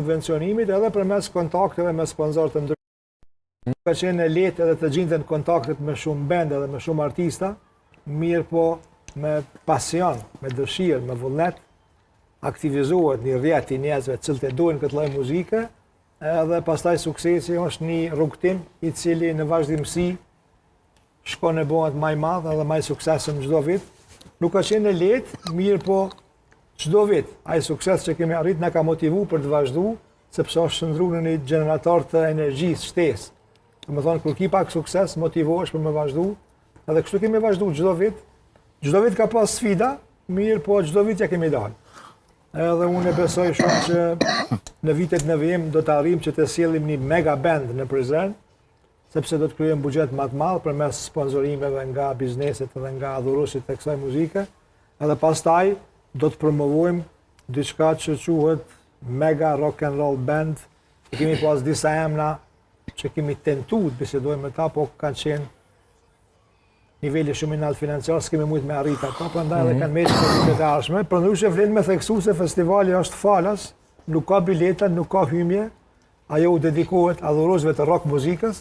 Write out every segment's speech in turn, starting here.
Subvencionimit edhe përmes kontakteve me sponsorë të ndryshëm. Nuk ka qenë e lehtë edhe të gjinden kontaktet me shumë bende dhe me shumë artista, mirëpo me pasion, me dëshirë, me vullnet, aktivizohet një rrjet i njerëzve të cilët e dojnë këtë lloj muzike, edhe pastaj suksesi është një rrugëtim i cili në vazhdimësi shkon e bëhet ma i madh edhe ma i suksesshëm çdo vit. Nuk ka qenë e lehtë, mirëpo çdo vit ai sukses që kemi arrit na ka motivu për të vazhdu, sepse është shndërru në një gjenerator të energjisë shtesë. Domethonë, kur ki pak sukses, motivohesh për me vazhdu, edhe kështu kemi vazhdu çdo vit. Çdo vit ka pas sfida, mirëpo çdo vit ja kemi dalë. Edhe unë e besoj shumë që në vitet në vijim do të arrijmë që të sjellim një mega band në Prizren, sepse do të krijojmë buxhet më të madh përmes sponsorimeve nga bizneset dhe nga adhuruesit e kësaj muzike, edhe pastaj do të promovojmë diçka që quhet Mega Rock and Roll Band. E kemi pas disa emra që kemi tentu të bisedojmë me ta, po kanë qenë niveli shumë i naltë financiar, s'kemi mujtë me arrit ato, prandaj edhe mhm. kanë mbetë për vitet e ardhshme. Përndryshe vlen me theksu se festivali është falas, nuk ka bileta, nuk ka hymje, Ajo u dedikohet adhuruesve të rock muzikës,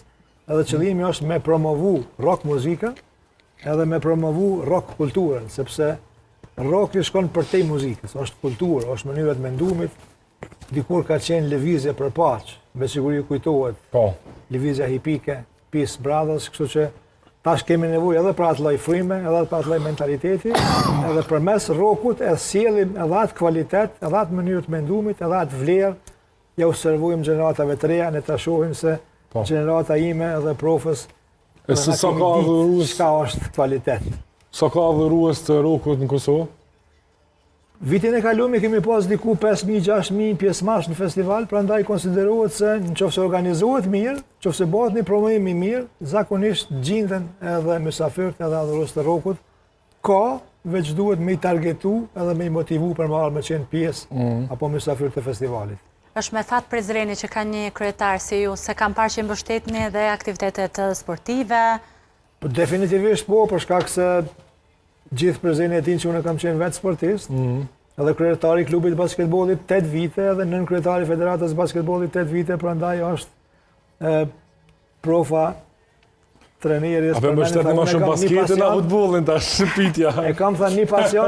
edhe qëllimi është me promovu rock muzikën, edhe me promovu rock kulturën, sepse rocki shkon përtej muzikës, është kulturë, është mënyrë e të mendumit, dikur ka qenë lëvizje për paqe, me siguri ju kujtohet, po. lëvizja hipike, Peace Brothers, kështu që tash kemi nevojë edhe për atë lloj fryme, edhe për atë lloj mentaliteti, edhe përmes rockut e sjellim edhe atë kvalitet, edhe atë mënyrë të mendumit, edhe atë vlerë ja u servojmë gjeneratave të reja, ne ta shohim se po. gjenerata ime edhe profës e se sa ka adhurues çka është kvalitet. Sa ka adhurues të rockut në Kosovë? Vitin e kaluar kemi pas diku 5000-6000 pjesëmarrës në festival, prandaj konsiderohet se në qoftë se organizohet mirë, në qoftë se bëhet një promovim i mirë, zakonisht gjinden edhe mysafirët edhe adhurues të rockut, Ka, veç duhet me i targetu edhe me i motivu për me ardhë me qenë pjesë mm. apo mysafir të festivalit. Është me fat Prizreni që ka një kryetar si ju, se kam parë që mbështetni dhe aktivitetet sportive. Po, definitivisht po, për shkak se gjithë Prizreni e din që unë kam qenë vetë sportist, mm. edhe kryetari i klubit basketbollit 8 vite, edhe nënkryetari i federatës basketbollit 8 vite, prandaj është e, profa treneri A po mbështetni më shumë basketin a futbollin tash pyetja. E kam thënë një pasion.